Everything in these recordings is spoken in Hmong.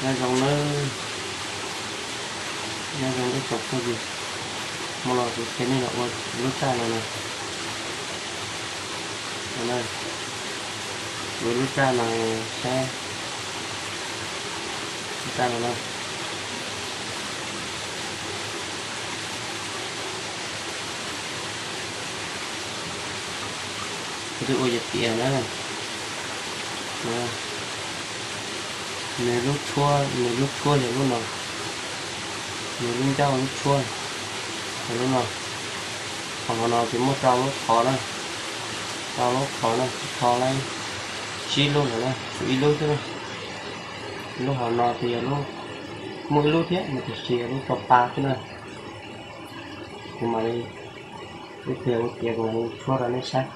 Nyob zoo nawb, nyob zoo ib tsoom phooj ywg, hmo no kuv qhia nej los ua lub raj no na. Ua lub raj no saib, lub raj no na. Kuv twb ua yog tias na, nws lub tshuab, nws lub tshuab yog lub no, nws lub ncauj lub tshuab yog lub no. Qhov no ces muaj rau lub qhov na, rau lub qhov na, tho laib tsib lub lawm na, tshuav ib lub xwb na. Lub hauv no ces yog lub, muaj ib lub thiab mas tiam sis yog lub rau pa xwb na. Kuv mam li, ib pliag ua tiav kuv mam li tshuab rau nej saib.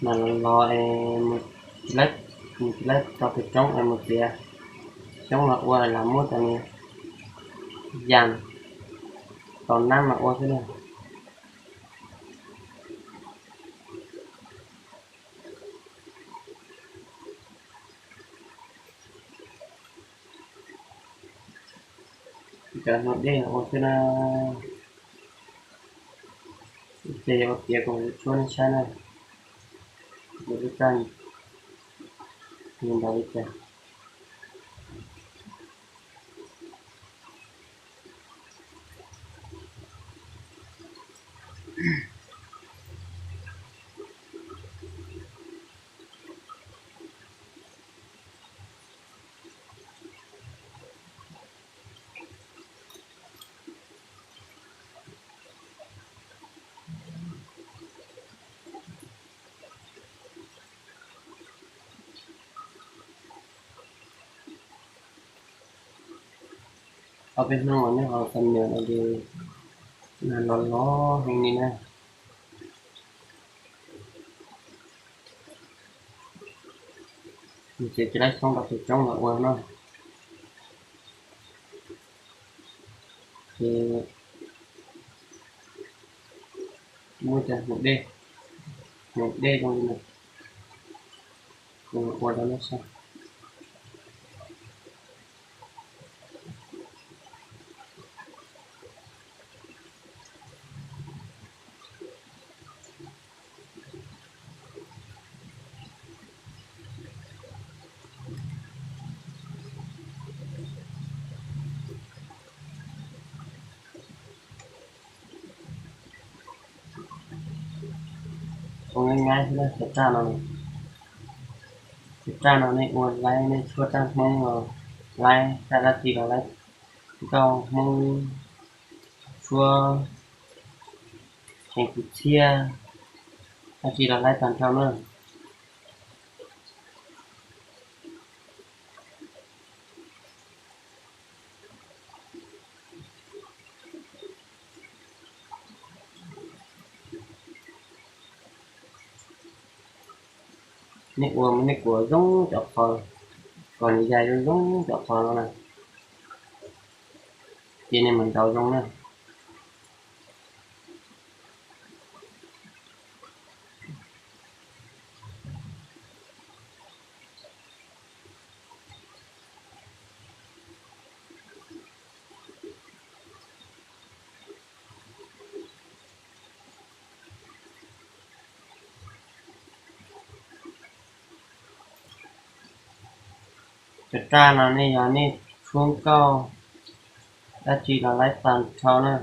Mas los los es mus tsis laib, mus tsis laib tau tus roob es mus txiav xyoob los ua, lam muab cov niag yas tos nab los ua xwb na. Cov hnyuv dej los ua xwb na. Ces yog ua tiav kuv tshuab nej saib na, kuv lub raj nws ntau li cas. Ob peb hnub no nyob hauv xam nyuam no ces los los heev li na. Nws txiav tsis laib xyoob rau tus roob los ua no. Ces muab cov hnyuv dej, hnyuv dej zoo li no, kuv ua rau nej saib. Ua nyab nyab xwb na, cov raj no, cov raj no nej ua laib, nej tshuab raj Hmoob los laib, raj dab tsi los laib, nkauj Hmoob, tshuab, tseem kwv txhiaj, dab tsi los laib tag nrho na. Nej ua mas nej kuas zoo cov qhov, kom nws yaj zoo zoo cov qhov no na, ces nej mam ntaus zoo na. Cov raj no nej yog nej tshuab nkauj dab tsi los laib tag nrho na.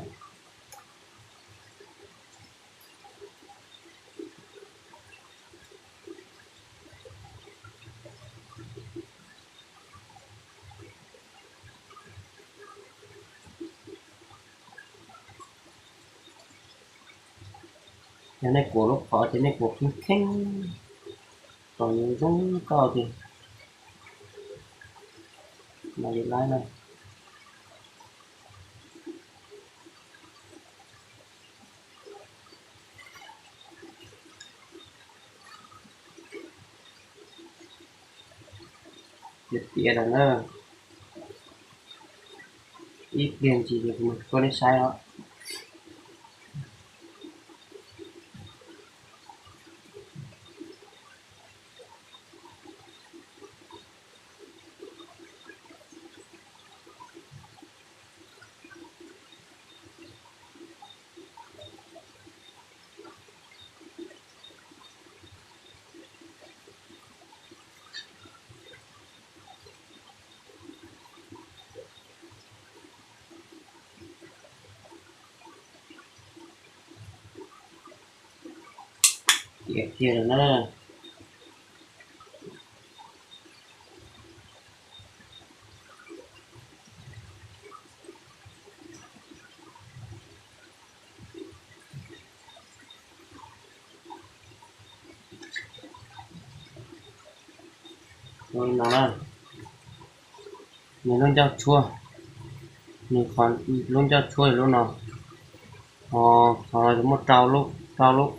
Yog nej kuas lub qhov ces nej kuas kheej kheej kom nws zoo nkauj ces mam li laib na. Tiav tiav lawm na, ib pliag ntsis ces kuv mam tuaj nej saib os. Tiam kiag lawm na. Ua li no na, nws lub ncauj tshuaj, nws lub ncauj tshuaj lub no, qhov no muaj rau lub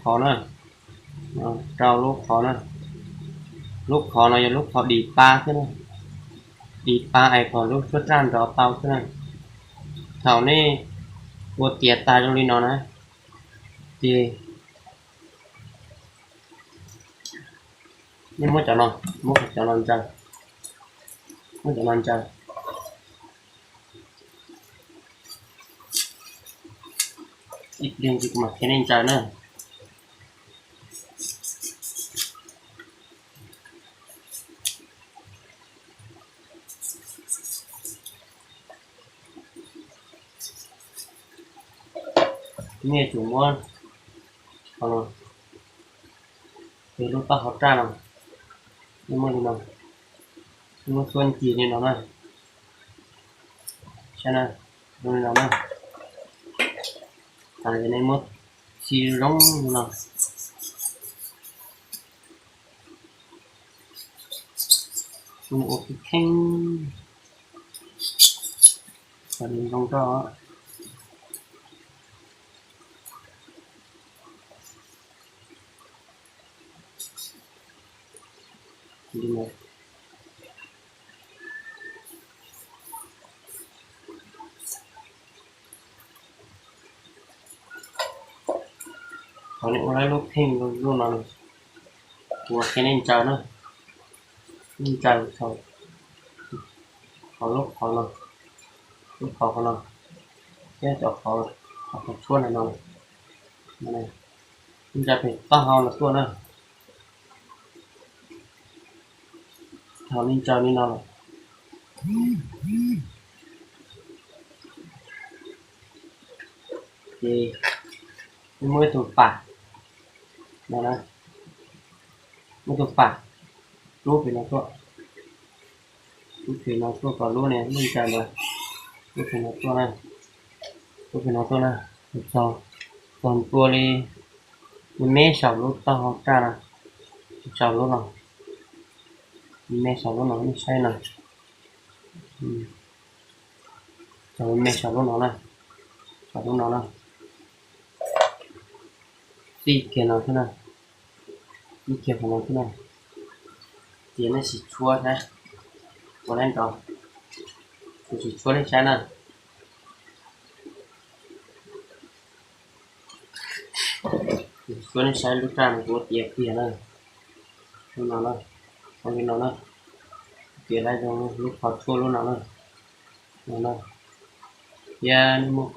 qhov na, rau lub qhov na. Lub qhov no yog lub qhov dim pab xwb na, dim pab es kom lub tshuab raj nrov tau xwb na. Thaum nej ua tiav tas zoo li no na, ces nej muab cov no, muab cov no ntsaws, muab cov no ntsaws. Ib pliag kuv mam qhia nej ntsaws na. Nej tsum muab, ces lub taub hau raj no, nej muab li no, nej muab xuab ncig li no na, saib na, li no na. Tas ces nej muab txi zoo li no, ua kheej kheej kom nws zoo rau. Qhov nej ua lub kheej lub no, kuv qhia nej ntsaws na, nej ntsaws saum lub qhov no, lub qhov no, thiab cov qhov, qhov tshuab no no, nej ntsaws pem taub hau los tuaj na. Thaum nej ntsaws li no lawm, ces nej muab ib tug pam no, muab ib tug pam rub pem no tuaj, rub pem no tuaj kom lub niag lub ntsaws ntawd rub pem no tuaj na, rub pem no tuaj na, txog, txog ntua li me me saum lub taub hau raj no, saum lub no, me me saum lub no nej saib no, txog me me saum lub no na, saum lub no na, txij kiag no xwb na, txij kiag qhov no xwb na, ces nej sim tshuab saib ua li cas, kuv sim tshuab nej saib na. Kuv sim tshuab nej saib lub raj no kuv ua tiav kiag na, lub no na, ua li no na, tiav lawm zoo lub qhov tshuab lub no na, no na, thiab nej muab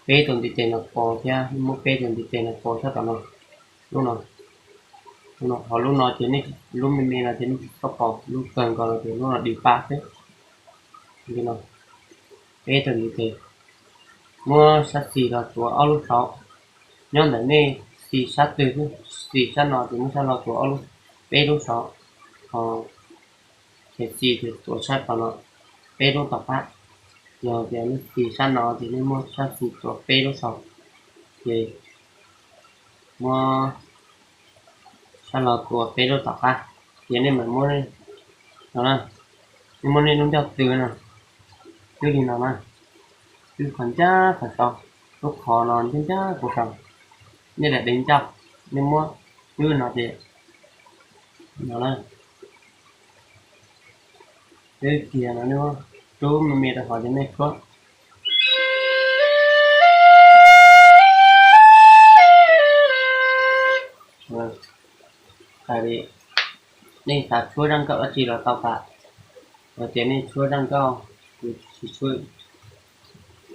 peb tus ntiv tes no pos thiab, nej muab peb tus ntiv tes no pos sab tom no, lub no, lub no, qhov lub no ces nej, lub me me no ces nej tsis txhob pos, lub kawg nkaus no ces lub no dim pab xwb. Li no, peb tus ntiv tes, muab sab xis los tuav ob lub saud, nyob ntawm nej xis sab twg xwb, xis sab no ces muab sab los tuav ob lub, peb lub saud, ho ces xis ces tuav sab tom no peb lub tom qab. Yog tias nej xis sab no ces nej muab sab xis tuav peb lub saud, ces muab sab los tuav peb lub tom qab, ces nej mam muab no na, nej muab nej lub ncauj tw no, twb li no na, twb qhov ncaj qhov saud, lub qhov no ncaj ncaj qhov saud, nej lam deev ncauj, nej muab twb no ces no na, twb kiag no nej muab rub me me rau hauv ces nej tshuab. Hais li, nej xav tshuab zaj nkauj dab tsi los tau tas, hos tias nej tshuab zaj nkauj, kuv sim tshuab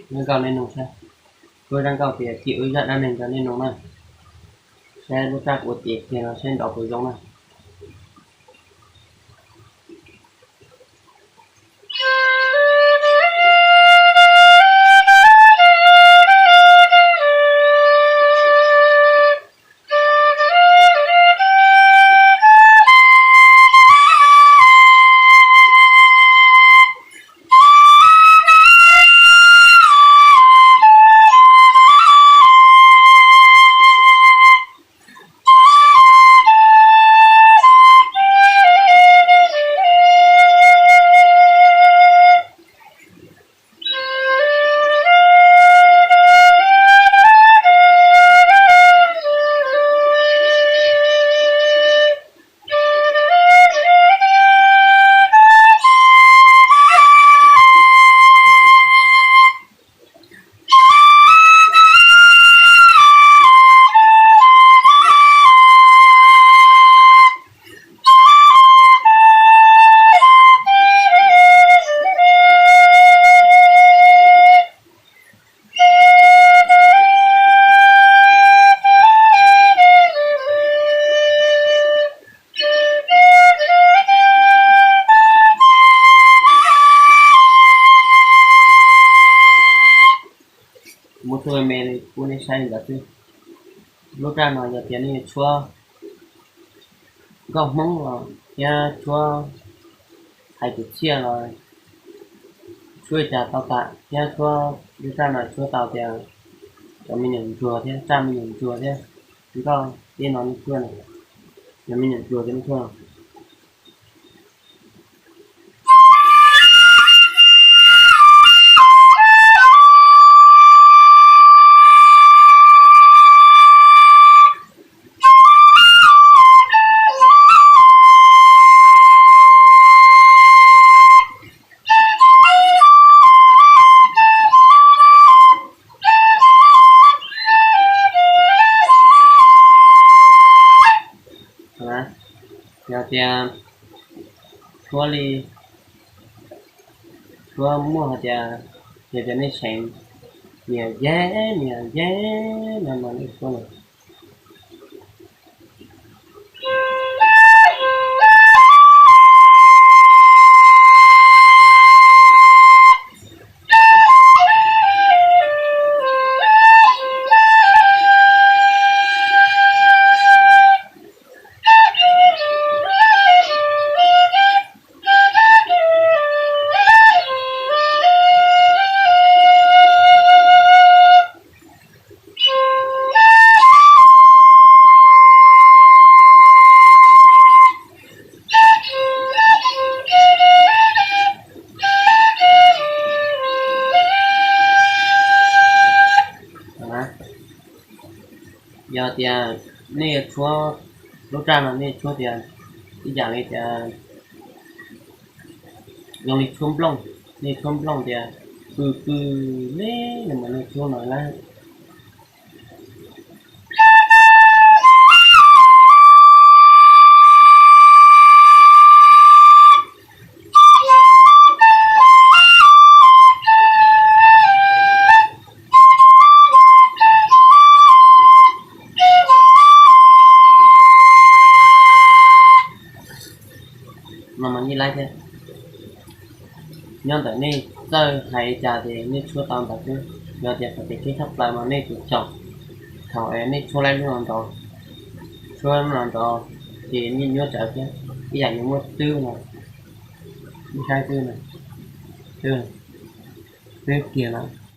zaj nkauj nej nug saib, tshuab zaj nkauj tias Ci Wb Zaj Dab Neeg rau nej nug na, saib lub raj kuv ua tiav kiag no saib nrov puas zoo na. Txuj me li kuv nej saib li ntawd xwb. Lub raj no yog tias nej yuav tshuab nkauj Hmoob los thiab tshuab hais kwv txhiaj los tshuab li cas tau tas thiab tshuab lub raj no tshuab tau tias cov me nyuam ntsuag thiab raj me nyuam ntsuag thiab nkauj tib no nej tshuab na, cov me nyuam ntsuag thiab nej tshuab no. Yog tias tshuab li, tshuab muaj hais tias, yog tias nej seev nias yeb nias yeb no mas nej tshuab no. Yog tias nej yuav tshuab lub raj no nej tshuab tias ib yam li tias zoo li tshuab nplooj, nej tshuab nplooj tias pw pw li no mas nej tshuab no lawm. No mas yeej laib thiab. Nyob ntawm nej txawj hais li cas ces nej tshuab tau ntawd xwb. Yog tias qhov tseem ceeb tshaj plaws mas nej tus tsaug thaum nej tshuab lub no nrov, tshuab lub no nrov ces nej nyuaj tsawv thiab, ib yam yuav muab twb no, nej saib twb no, twb, twb kiag no.